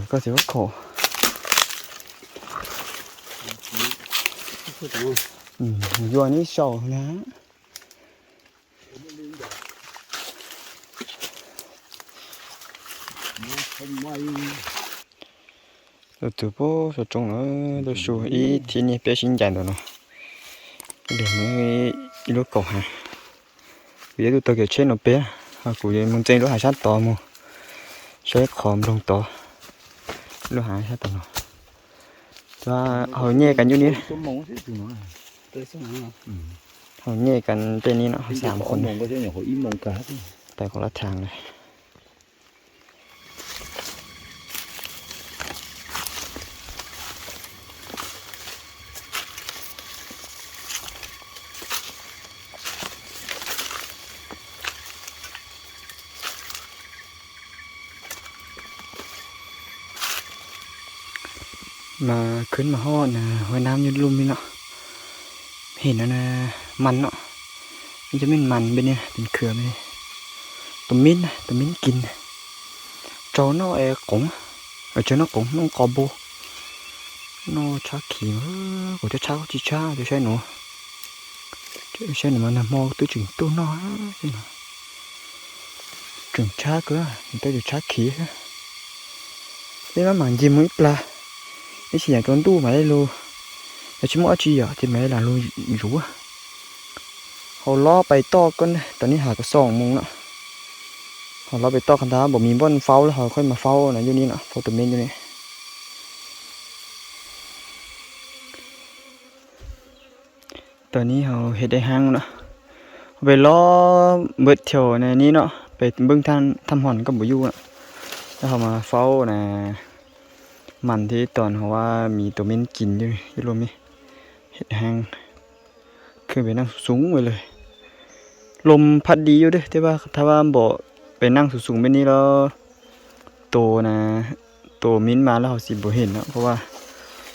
Koj txiv khaub khaum. Yuav neb sau na. Tuaj txug puag saum roob no, tuaj su ib thib niag peb sib ncaim ntawm no. Ib leeg muaj ib lub kaum hav. Kuv yuav tuaj taug kev tsheb no peb, ho kuv mus ntxeev lub hav sab tod mus saib qhov nploog tod. Lub hav sab tod no. Haus nyej kas ncuj ni. Haus nyej kas tej ni no, haus xav mus qhov, tais qhov lab thaas lawm. Mas khwb mas hoj na, huaj nab nyob lub me no. Hem no na, mas no, cov me mas peb niag pes khwm, tus mib na, tus mib kis, tsaug noj es qoov, tsaug noj qoov noj qos npua, noj tshab khiv, kuv cov tshab kuj tsis tshab, cov saib nuav, saib nuav mas nag hmo twb tseem tuaj noj, tseem tshab kawg, tej tus tshab khiv xwb. Peb maj mam ncig mus ib plag, ib sim yam tsaus ntuj mam li lug, yog tsis muaj dab tsi yom ces mam li lam lug zuv. Haus lob pais toj, tom neb has kom xoo mus no, haus lob pais toj qhov ntawd npaum mis npoj faub lawm, ho koj mas faub no, yus ni no, faub tus me yus ni. Tam neb haus hem dai haab no, pais lob npawm thiaus ni no, pais npwb thaj hmo koj npum yuj no, ho mas faub na, mas thiab ib tog no, mis tus me kis, ib lub me, hem dai haab, khwb pais naj xu xu lawm. Lom phaj di yuj dab, tej vaj thaj vaj npom pais naj xu xu peb ni los, tus na, tus me mas lawv haus xim npaum hem no, pab vaj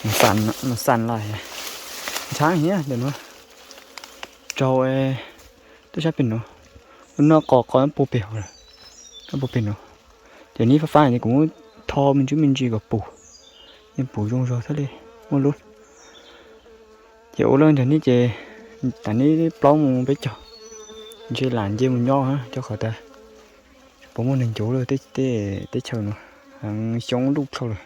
mas xan lawm, ntshav heev ntawm no, tsaug, tuaj sab pem no, noj qos qos puag pem hauv lawm, puag pem no, ces neb fab fab ces kuv muab tho me ntsis me ntsis kom pum, yeej pum zoo zog thiab li, muaj lub. Ces ua lawm ntawm neb ces, tam neb plaub mus peb caug, ntshe lam nce mus nyob cov qhov tas, puas muaj neeg ncuav lawm, teb chaws no heev xyoob luj dhau lawm.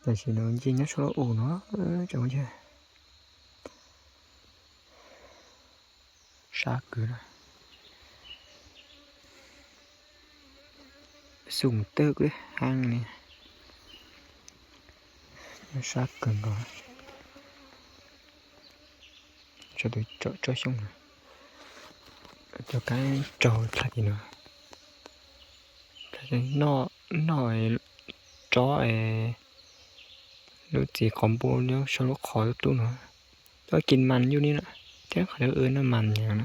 Tam sim no nce nyob saum lub u no, sab kawg, xum tawg haab li, sab kawg nkaus. Tsob xyoob, cov kaab tsaug dlha tim no, noj tsob, lub txiv qos npua nyob saum lub qhov tub no, coj kis mas yuj ni na, thiab qhov ntawd noj mas nyag na,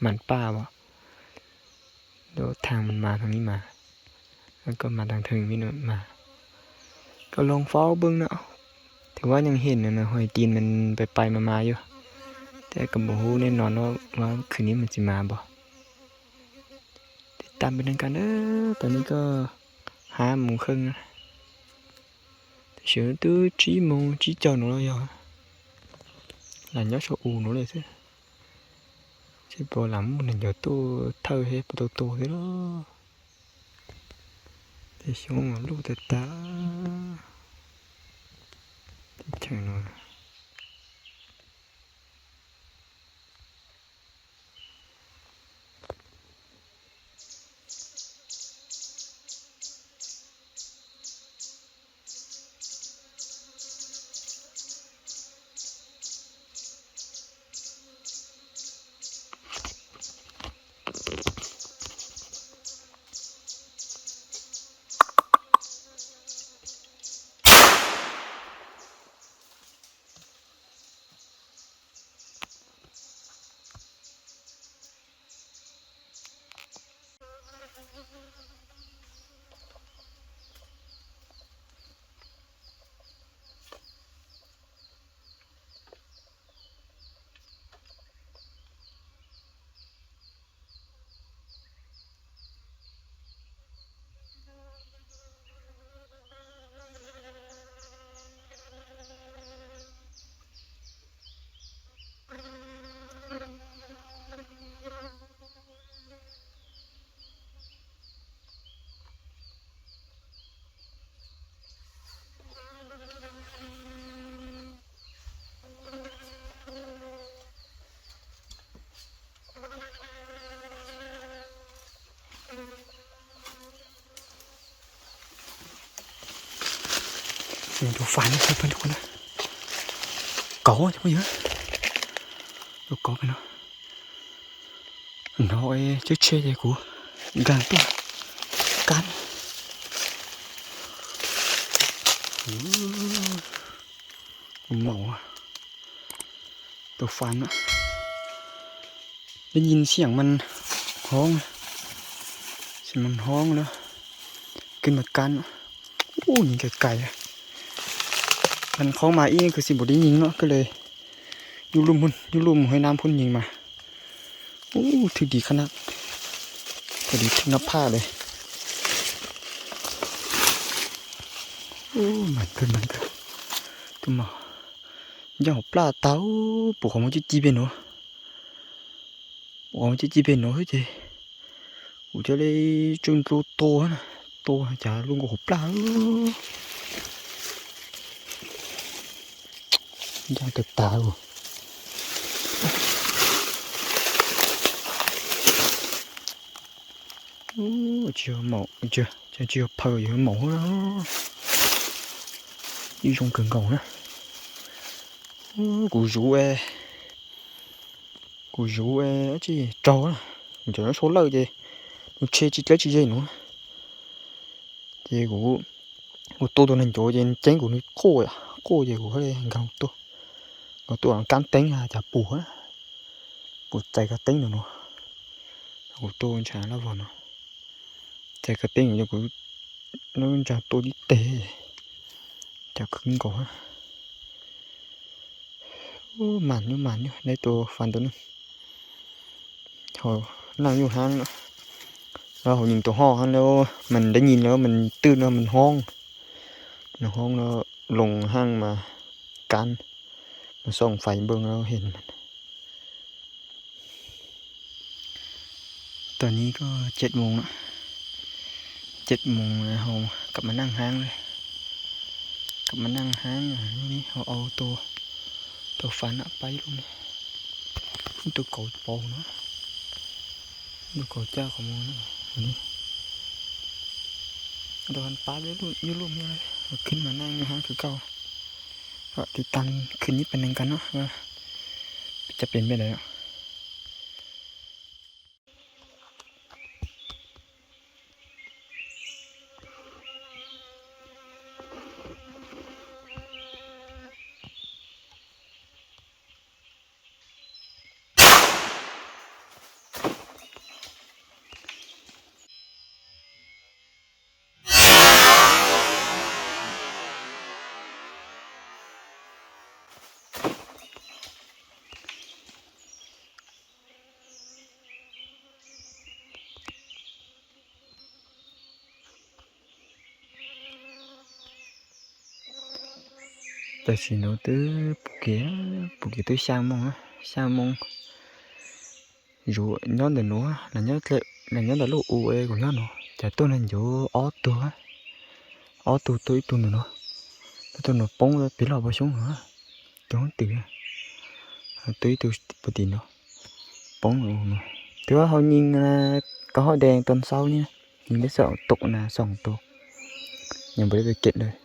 mas paj as, lub thaag mas mas thaag li mas, koj mas thaag theeg li no mas, koj loo faub npwg na, thwv Vaab Nyaam Heem na, hais tias mas pais pais mas mas yuj, Kom npam hu nej no no, khwv neb mus txiv mas npam. Tes tas npam neej kas na, tam no koj hav mus kheej na. Tam sim no twb tsib moos tsib caug no los yog lam nyob saum u no li xwb. Seb puas lam muaj neeg ncuav tuaj thawj seb puas tau tua thiab los. Tej xyoob mas luj tag tag. Teb chaws no. Tus fas no, kauv, tus kauv no. Hnov cov tshe ces kuv nkag tuaj kab. Maum, tus fas no. Dab nyim xi yam mas hoob, xi mas hoob na, kab mas kab. Ub, nyeem kais kais. Qhov mas ib kuv xi npaum dab nyim no koj le, nyuj lub mus hais nab phub nyeem mas. Ub, thwj dim qhab nab, thwj dim thwj nab phaj le. Ub, mas kawg mas kawg. Tus mas ncaj hauv plaj tag, pum qhov muag cib cib pem nuav. Pum qhov muag cib cib pem nuav xwb ces kuv cov le tsuj ntsuj tua, tua cas lub nkaus hauv plaj. Ncaj tag tag li. Tsis yog maum, tsis yog phaw, yog maum. Ib zoo kawg nkaus na. Kuv zuv, kuv zuv dab tsi raug na, kuv cov nyob sau lawj ces nws tshe tsis dlawb tsis ze nuav. Ces kuv, kuv tua tus neeg ncuav ces ceeb kuv nws quaj, quaj ces kuv nkag tuaj, nkag tuaj kab teeb cas pum, pum txais kab teeb ntawm nuav. Kuv tua ntshav lab vog no, txais kab teeb kuv, kuv lub ntsag tua tib teg, cas khwv nkaus. Mas nyuj mas nyuj, neb tus fas ntawd na, ho naj nyuj haab no, ho nyeem tus ho haab no, mas dab nyim no mas twj no mas hoob, mas hoob no, loos haab mas kab, mas xoom fais npawg no hem. Tam no koj ces moos, ces moos hauv, kam mas naj haab, kam mas naj haab, hauv au tus, tus fas na paib lub, tus kauv paus no, tus kauv caj qhov muag no, tus pab yuav luj me, khwv mas naj haab khwv kauj. Tiv tas khwv nib pes nees kas no, cas pem pem lawm. Tam sim nuav twb pum kev, pum kev twb xyaa moos, xyaa moos. Zuv nyob ntawm nuav, lawv nyob ntawm lub u kuv nyob nuav, cas tuaj neeg ncuav ob tug, ob tug tuaj ib tug ntawm nuav, tuaj tug nuav poob pem lub pob xyoob nuav, tug hoob twm, tuaj ib tug puag tim nuav poob. Twb hau nyi kaum hab dees tau xaub ni, nyi lab xaum tus na, xaum tus, nyeem npaum li pem kev lawm.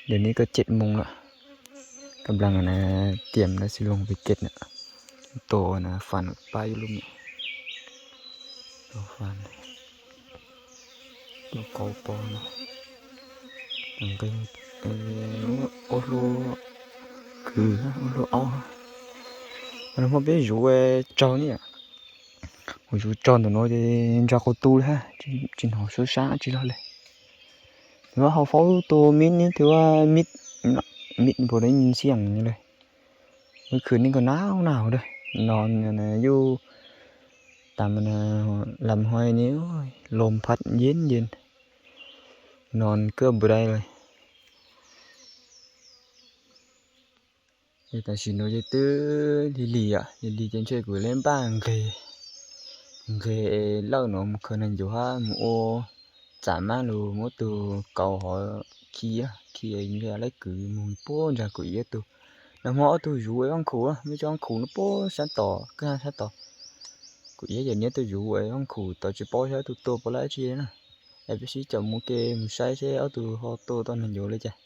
Ntawm ni kaum tsib moos lawm, kab nplas na, tiam na xwb loo pem kev na, tus na fas pab ib lub me, tus fas, lub kauv pov no, ua hlua khwv, ua hlua aub. Nag hmo peb zuv tsaug ni, kuv zuv tsaug ntawm nuav ces ntsa qau tu li hab, tsis hnov suab sab tsi log li. Twb hau faub tus mib ni, twb mib npaum li nyias xyam li. Mus khwv ni kuj nag nag hauv dawb no, yuj tas mas lam hoi ni, lom phaj yeeb yeeb, no kawg npua dai lawm. Tam sim nuav ces twb lig lig, lig lig ces ntshe kuv le npaj nqeg, nqeg lawm nuav mus khaws neeg ncuav hab mus ua txam mab lug muab tug kauv hov khi, khi nqeg laib kwv mus puag ntsa kuv iab tug. Nag hmo ob tug zuv ua vaaj khum, muaj cov vaaj khum no puag sab tom, kag sab tom. Kuv iab yawm niab tug zuv ua vaaj khum tod tsis paub sab tug tuaj puas lab tsi na. Es peb sib caum mus ke mus saib seb ob tug ho tuaj tau neeg ncuav li cas.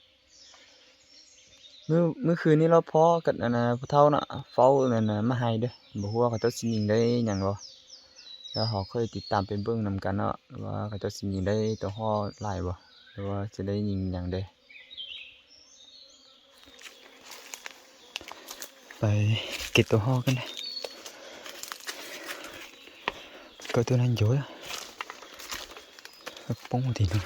Muab khwv ni lub phob thau no, faub maj hais dab npaum huv, qhov cov txiv nyeem dai nyeem los, yog ho koj tiv tam peb npeej nam kas no, qhov cov txiv nyeem dai tau ho lais as, txiv dai nyeem nyeem dai. Pais kev tau ho kawg, kawg tug neeg ncuav, poob tim no.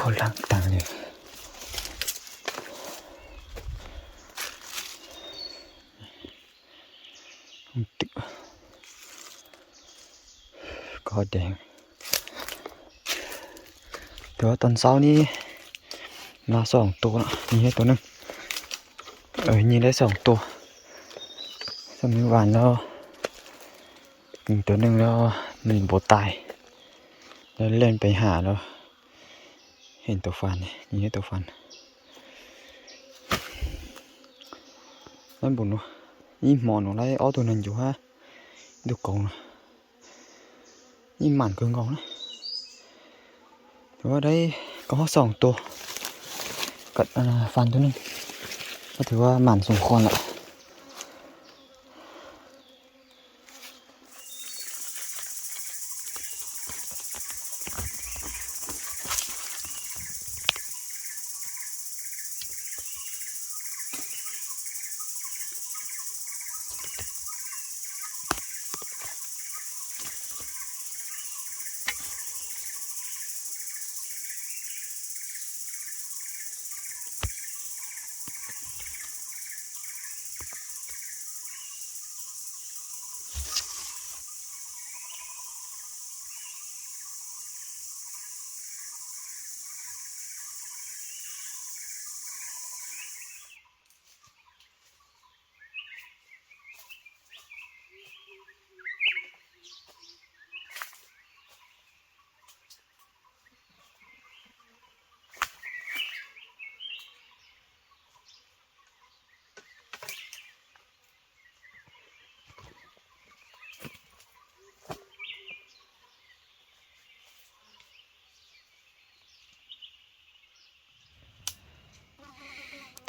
Koj laab taag li. Koj deeg, tus tau xaub ni, na xoom tua, nyi tus neeg, nyi lawv xoom tua, xoom me vas los, nws tus neeg los nws npuav tais, lawv leej pes ham los, heev tus fas, nyi tus fas. Lawv npaum no, ib hmo no lawv ob tug neeg ncuav hab ib tug kauv no, ib mam kawg nkaus na. Ua dab koj xoom tua, fas tus neeg, koj twb ua mam xoom qhov lawm.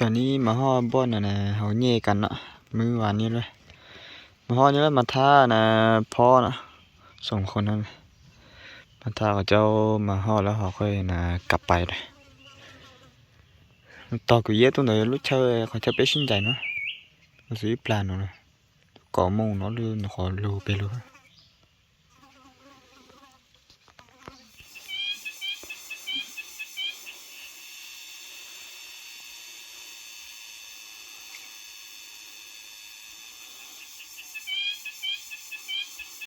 Tam ni mas ho npoj na hauv nyej kas no, mub vas ni lawm, mas ho ni lawm mas thab na, phob na, xoom qhov no, mas thab qhov cau mas ho lawm ho qhov na, kav pais lawm. Tog kuv iab tuaj ntawd lub chaw qhov chaw peb sib ncaim no, xwb ib plag no, tus kaum moos no lub qhov lug peg lug.